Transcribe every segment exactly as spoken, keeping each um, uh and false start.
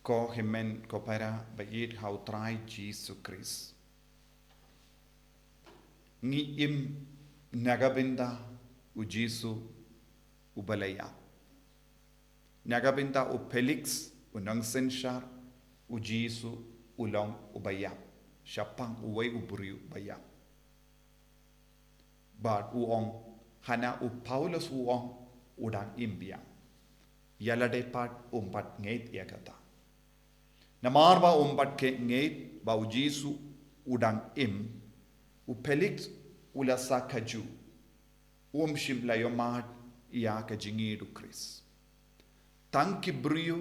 Ko hynmen ko para ba ïeit ha u Trai Jisu Khrist. Ngi im na ka bynta u Jisu uba la ïap. Na ka bynta u Felix u nongsynshar, u Jisu u long uba ïap. Shaphang uwei u briew ba ïap. Bad u ong, hana u Paulus u ong, u dang im biang. Ïa lade pat um pat ngeit ïa kata. Namar ba um pat ngeit ba u Jisu u dang im, u Felix u la sa kajuh. Um shym la ïohmad ïa ka jingïeit u Khrist. Tang ki briew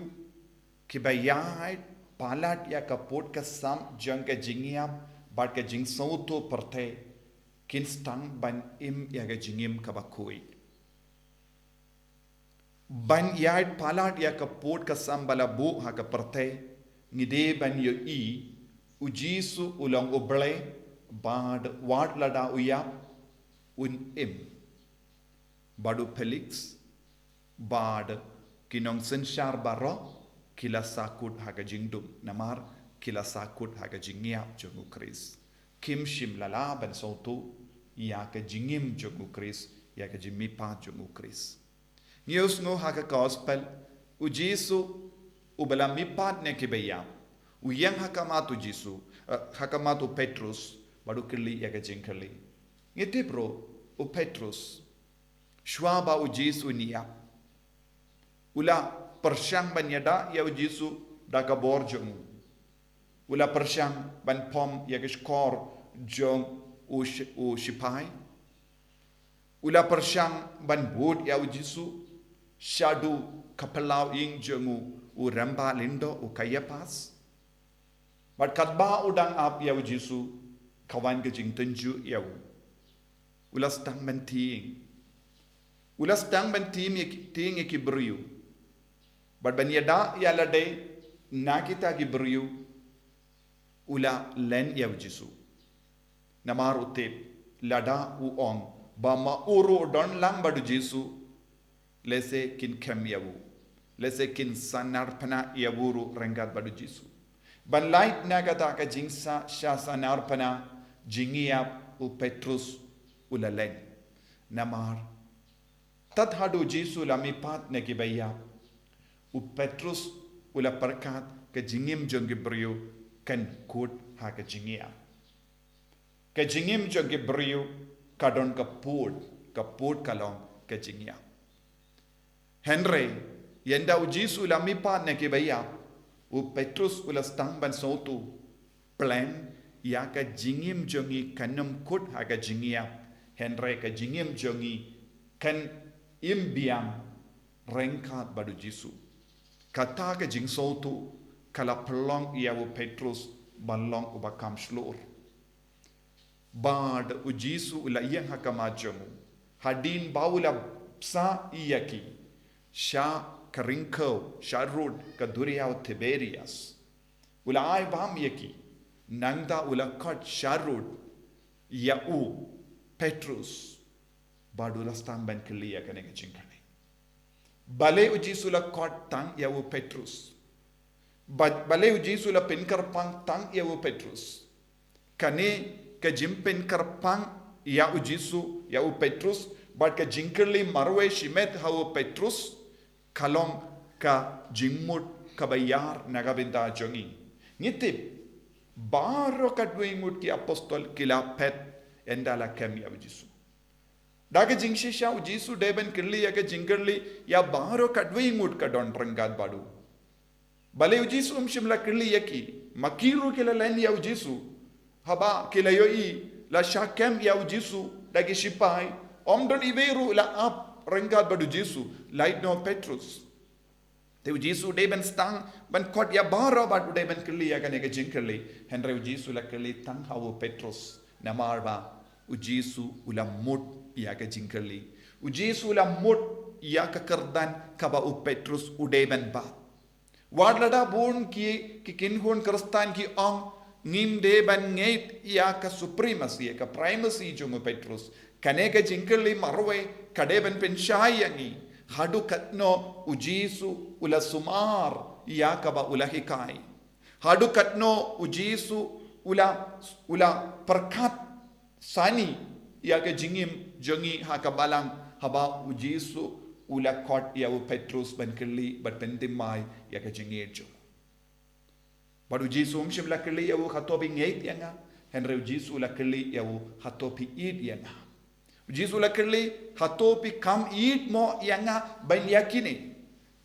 kiba ïaid palat ïa ka pud ka sam jong ka jingïap bad ka jingsngewthuh pyrthei kin sdang ban im ïa ka jingim kaba khuid. Ban ïaid palat ïa ka pud ka sam ba la buh ha ka pyrthei, ngi dei ban ïohi u Jisu u long u Blei, bad wat lada u ïap, un im. Bad u Felix bad ki nongsynshar baroh ki la sahkut ha ka jingdum, namar ki la sahkut ha ka jingïap jong u Khrist. Kim shym la lah ban sngewthuh ïa ka jingim jong u Khrist, ïa ka jingmihpat jong u Khrist. Ngi ïohsngew ha ka gospel, u Jisu uba la mihpat na kiba ïap, u ïeng ha khmat u Jisu, eh, ha khmat u Petrus, bad u kylli ïa ka jingkylli. Ngi tip ruh u Petrus, shuwa ba u Jisu un ïap, u la pyrshang ban ïada ïa u Jisu da ka bor jong u. U la pyrshang ban pom ïa ka shkor jong u shi-, u shipai. U la pyrshang ban bud ïa u Jisu shaduh ka phyllaw ïing jong u, u rangbah lyngdoh u Kaiapas. Bad katba u dang ap ïa u Jisu, ka wan ka jingtynjuh ïa u. U la sdang ban tieng. U la sdang ban tieng ïa ki, tieng ïa ki briew. Bad ban ïada ïa lade na kita ki briew, u la len ïa u Jisu. Namar u tip, lada u ong ba ma u ruh u don lang bad u Jisu, lehse kin kem ïa u. Lehse kin sahnarphna ïa u ruh ryngkat bad u Jisu. Ban lait na kata ka jingsa-, sha sahnarphna jingïap, u Petrus u la len. Namar tad haduh u Jisu u la mihpat na kiba ïap, u Petrus u la pyrkhat ka jingim jong ki briew kan kut ha ka jingïap. Ka jingim jong ki briew ka don ka pud, ka pud ka long ka jingïap. Hynrei, ynda u Jisu u la mihpat na kiba ïap, u Petrus u la sdang ban sngewthuh, pleng ïa ka jingim jong ngi kan ym kut ha ka jingïap, hynrei ka jingim jong ngi kan im biang ryngkat bad u Jisu. Kata ka jingsngewthuh ka la pynlong ïa u Petrus ban long uba kham shlur. Bad u Jisu u la ïeng ha khmat jong u. Hadien ba u la sah ïa ki sha ka ryngkew, sha rud ka duriaw Tiberias. U la ai bam ïa ki, nangta u la khot sha rud ïa u Petrus. Bad u la sdang ban kylli ïa kane ka jingkylli. Balei u Jisu u la khot tang ïa u Petrus? Ba-, balei u Jisu u la pynkyrpang tang ïa u Petrus? Kane ka jingpynkyrpang ïa u Jisu, ïa u Petrus, bad ka jingkylli marwei shimet ha u Petrus, ka long ka jingmut kaba ïar na ka bynta jong ngi. Ngi tip, baroh katwei ngut ki apostol ki la phet ynda la kem ïa u Jisu. Da ka jingshisha u Jisu u dei ban kylli ïa ka jingkylli ïa baroh katwei ngut ka don ryngkat bad u. Balei u Jisu um shym la kylli ïa ki, ma ki ruh ki la len ïa u Jisu. Haba ki la ïohi la shah kem ïa u Jisu da ki shipai, ym don iwei ruh la ap ryngkat bad u Jisu, lait noh Petrus. Te u Jisu u dei ban sdang ban khot ïa baroh bad u dei ban kylli ïa kane ka jingkylli. Hynrei u Jisu u la kylli tang ha u Petrus. Namar ba u Jisu u la mut ïa ka jingkylli. U Jisu u la mut ïa ka kyrdan kaba u Petrus u dei ban bat. Wat lada bun ki, ki kynhun Khristan ki ong, ngim dei ban ngeit ïa ka supremacy, ïa ka primacy jong u Petrus. Kane ka jingkylli marwei ka dei ban pynshai ïa ngi. Haduh katno u Jisu u la sumar ïa kaba u la hikai. Haduh katno u Jisu u la, u la pyrkhat sani ïa ka jingim jong ngi ha ka balang, haba u Jisu u la khot ïa u Petrus ban kylli bad pynthymmai ïa ka jingngeit jong u. Bad u Jisu um shym la kylli ïa u, hato phi ngeit ïa nga? Hynrei u Jisu u la kylli ïa u, hato phi ïeit ïa nga? U Jisu u la kylli, hato phi kham ïeit mo ïa nga ban ïa kine?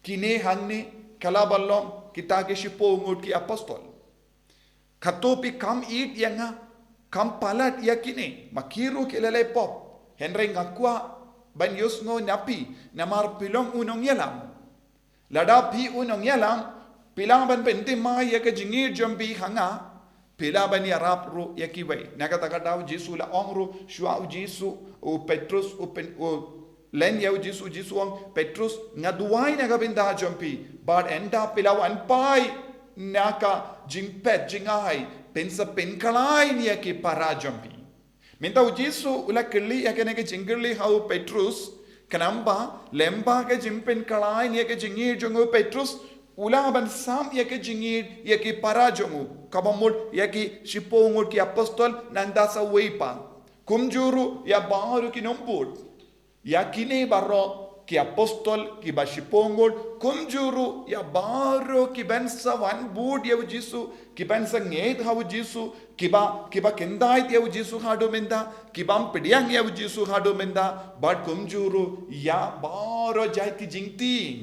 Kine hangne ka la ba long kita ki shiphew ngut ki apostol. Hato phi kham ïeit ïa nga, kham palat ïa kine? Ma ki ruh ki la leh pop, hynrei nga kwah ban ïohsngew na phi, namar phi long u nongïalam. Lada phi u nongïalam, phi lah ban pynthymmai ïa ka jingngeit jong phi ha nga, phi lah ban ïarap ruh ïa kiwei. Na kata ka daw u Jisu u la ong ruh, shuwa u Jisu, u Petrus, u pyn, u len ïa u Jisu, u Jisu u ong, Petrus, nga duwai na ka bynta jong phi, bad ynda phi la wan phai na ka jingpeit jngai, phin sa pynkhlaiñ ïa ki para jong phi. Mynta u Jisu u la kylli ïa kane ka jingkylli ha u Petrus, khnang ba lem bad ka jingpynkhlaiñ ïa ka jingngeit jong u Petrus, u lah ban sam ïa ka jingngeit ïa ki para jong u, kaba mut ïa ki shiphew ngut ki apostol, nangta sa uwei pat. Kumjuh ruh ïa baroh ki nongbud. Ïa kine baroh ki apostol, kiba shiphew ngut, kumjuh ruh ïa baroh kiban sa wan bud ïa u Jisu, kiban sa ngeit ha u Jisu, kiba, kiba khyndai ïa u Jisu haduh mynta, kibym pdiang ïa u Jisu haduh mynta, bad kumjuh ruh ïa baroh jait ki jingtieng.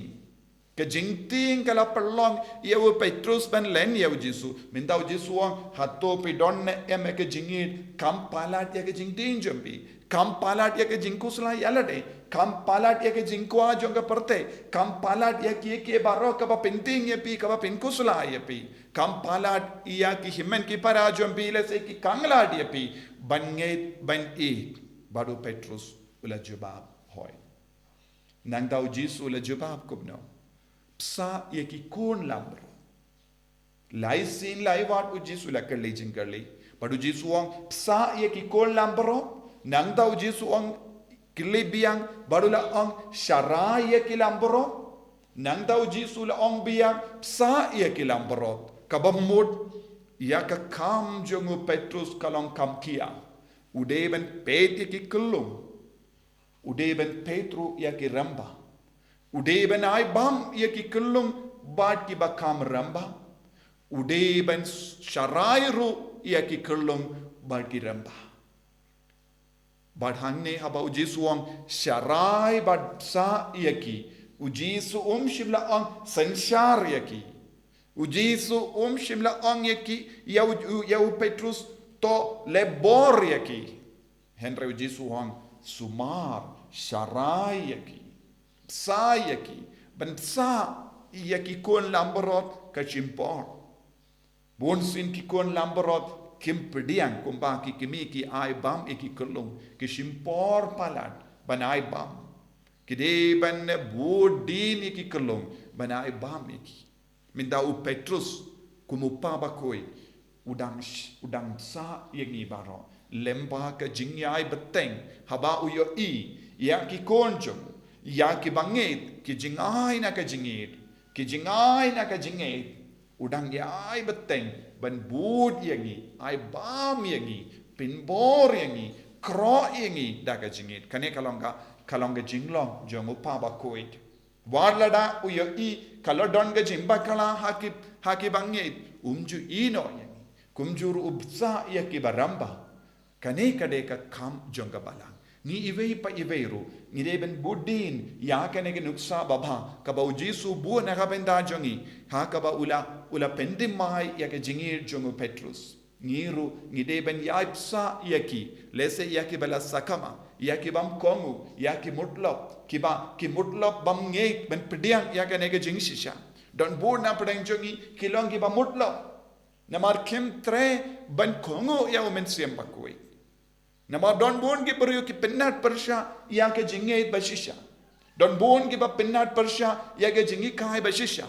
Ka jingtieng ka la pynlong ïa u Petrus ban len ïa u Jisu. Mynta u Jisu u ong, hato phi don ne em ïa ka jingngeit, kham palat ïa ka jingtieng jong phi, kham palat ïa ka jingkhuslai ïa lade, kham palat ïa ka jingkwah jong ka pyrthei, kham palat ïa kiei kiei baroh kaba pyntieng ïa phi, kaba pynkhuslai ïa phi, kham palat ïa ki hynmen ki para jong phi, lehse ki khanglad ïa phi, ban ngeit, ban ïeit. Bad u Petrus u la jubab, hooid. Nangta u Jisu u la jubab kumno? Bsa ïa ki khun langbrot. Lai sien lai wat u Jisu u la kylli jingkylli. Bad u Jisu u ong, bsa ïa ki khun langbrot. Nangta u Jisu u ong, kylli biang, bad u la ong, sharai ïa ki langbrot. Nangta u Jisu u la ong biang, bsa ïa ki langbrot. Kaba mut, ïa ka kam jong u Petrus ka long kam khia. U dei ban peit ïa ki khyllung. U dei ban peit ruh ïa ki rangbah. U dei ban ai bam ïa ki khyllung bad kiba kham rangbah. U dei ban sharai ruh ïa ki khyllung bad ki rangbah. Bad hangne haba u Jisu u ong sharai bad bsa ïa ki, u Jisu um shym la ong synshar ïa ki. U Jisu um shym la ong ïa ki, ïa u, ïa u Petrus, to leh bor ïa ki. Hynrei u Jisu u ong sumar, sharai ïa ki, bsa ïa ki. Ban bsa ïa ki khun langbrot ka shim por. Bunsien ki khun langbrot kim pdiang, kumba ki kmie ki ai bam ïa ki khyllung, ki shim por palat ban ai bam. Ki dei ban bud dien ïa ki khyllung ban ai bam ïa ki. Mynta u Petrus kum u kpa bakhuid, u dang sh-, u dang bsa ïa ngi baroh. Lem bad ka jingïai bteng, haba u ïohi ïa ki khun jong u, ïa kiba ngeit, ki jingai na ka jingngeit, ki jingai na ka jingngeit, u dang ïai bteng ban bud ïa ngi, ai bam ïa ngi, pynbor ïa ngi, khroh ïa ngi da ka jingngeit. Kane ka long ka, ka long ka jinglong jong u kpa bakhuid. Wat lada u ïohi ka la don ka jingbakla ha ki, ha kiba ngeit, um ju ïehnoh ïa ngi. Kumjuh ruh u bsa ïa kiba rangbah. Kane ka dei ka kam jong ka balang. Ngi iwei pa iwei ruh ngi dei ban bud dien ïa kane ka nuksa babha kaba u Jisu u buh na ka bynta jong ngi, ha kaba u la, u la pynthymmai ïa ka jingngeit jong u Petrus. Ngi ruh ngi dei ban ïai bsa ïa ki, lehse ïa kiba la sakma, ïa kibym kohnguh, ïa ki mutlop, kiba, ki mutlop bym ngeit ban pdiang ïa kane ka jingshisha. Don bun na pdeng jong ngi ki long kiba mutlop. Namar kim treh ban kohnguh ïa u Mynsiem Bakhuid. Namar don bun ki briew ki pynnat pyrshah ïa ka jingngeit ba shisha. Don bun kiba pynnat pyrshah ïa ka jinghikai ba shisha.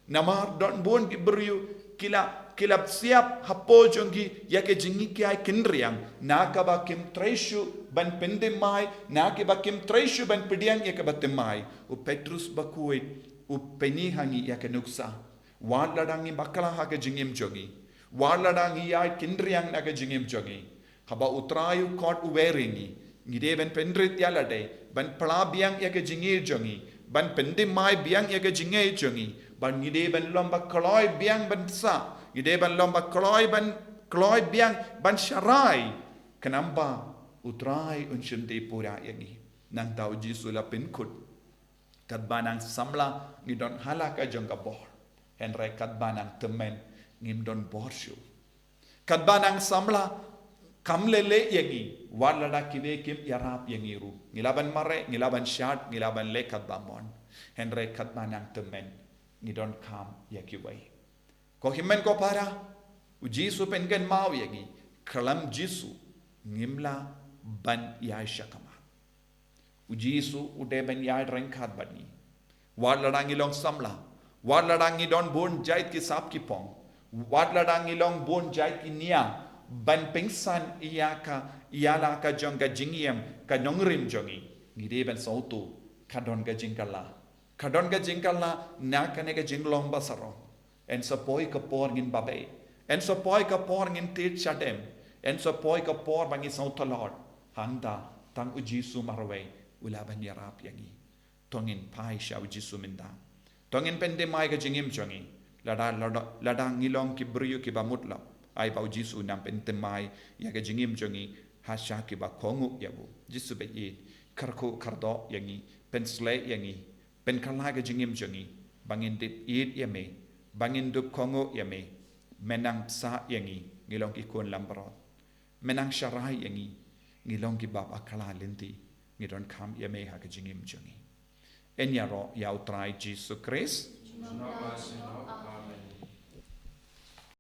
Namar don bun ki briew ki la, Ki la siap hapoh jong ki ïa ka jinghikai kynriang, na kaba kim trei shuh ban pynthymmai, na kaba kim trei shuh ban pdiang ïa kaba thymmai. U Petrus bakhuid u pyni ha ngi ïa ka nuksa. Wat lada ngi bakla ha ka jingim jong ngi, wat lada ngi ïai kynriang na ka jingim jong ngi, haba U Trai u khot u wer ïa ngi, ngi dei ban pynrit ïa lade, ban pla biang ïa ka jingïeit jong ngi, ban pynthymmai biang ïa ka jingïeit jong ngi, ban ngi dei ban long ba kloi biang ban sah, ngi dei ban long ba kloi ban, kloi biang ban sharai. Khnang ba U Trai un shim dei pura ïa ngi. Nangta U Jisu la pynkut, katba nang samla ngi don ha la ka jong ka bor, hynrei katba nang tymmen ngim don bor shuh. Katba nang samla kam leh leh ïa ngi, wat lada kiwei kim ïarap ïa ngi ruh. Ngi lah ban mareh, ngi lah ban shad, ngi lah ban leh katba mon, hynrei katba nang tymmen ngi donkam ïa kiwei. Ko hynmen ko para, U Jisu pynkynmaw ïa ngi, khlem Jisu ngim lah ban ïai shakhmat. U Jisu u dei ban ïai ryngkat bad ngi. Wat lada ngi long samla, wat lada ngi don bun jait ki sap ki phong, wat lada ngi long bun jait ki nia ban pynksan ïa ka, ïa la ka jong ka jingim, ka nongrim jong ngi, ngi dei ban sngewthuh, ka don ka jingkylla. Ka don ka jingkylla na kane ka jinglong ba sarong. Yn sa poi ka por ngin babeh, yn sa poi ka por ngin tied shadem, yn sa poi ka por ba ngi sngewtlot. Hangta tang U Jisu marwei u lah ban ïarap ïa ngi. To ngin phai sha U Jisu mynta. To ngin pynthymmai ka jingim jong ngi. Lada, lada, lada ngi long ki briew kiba mutlop, ai ba U Jisu un nang pynthymmai ïa ka jingim jong ngi ha sha kiba kohnguh ïa u. Jisu ba ïeit, kyrkhu kyrdoh ïa ngi, pynshlei ïa ngi, pynkylla ka jingim jong ngi, ba ngin dep ïeit ïa me, ba ngin dep kohnguh ïa me. Me nang sah ïa ngi, ngi long ki khun langbrot. Me nang sharai ïa ngi, ngi long kiba bakla lynti, ngi donkam ïa me ha ka jingim jong ngi. Yn ïaroh ïa U Trai Jisu Khrist.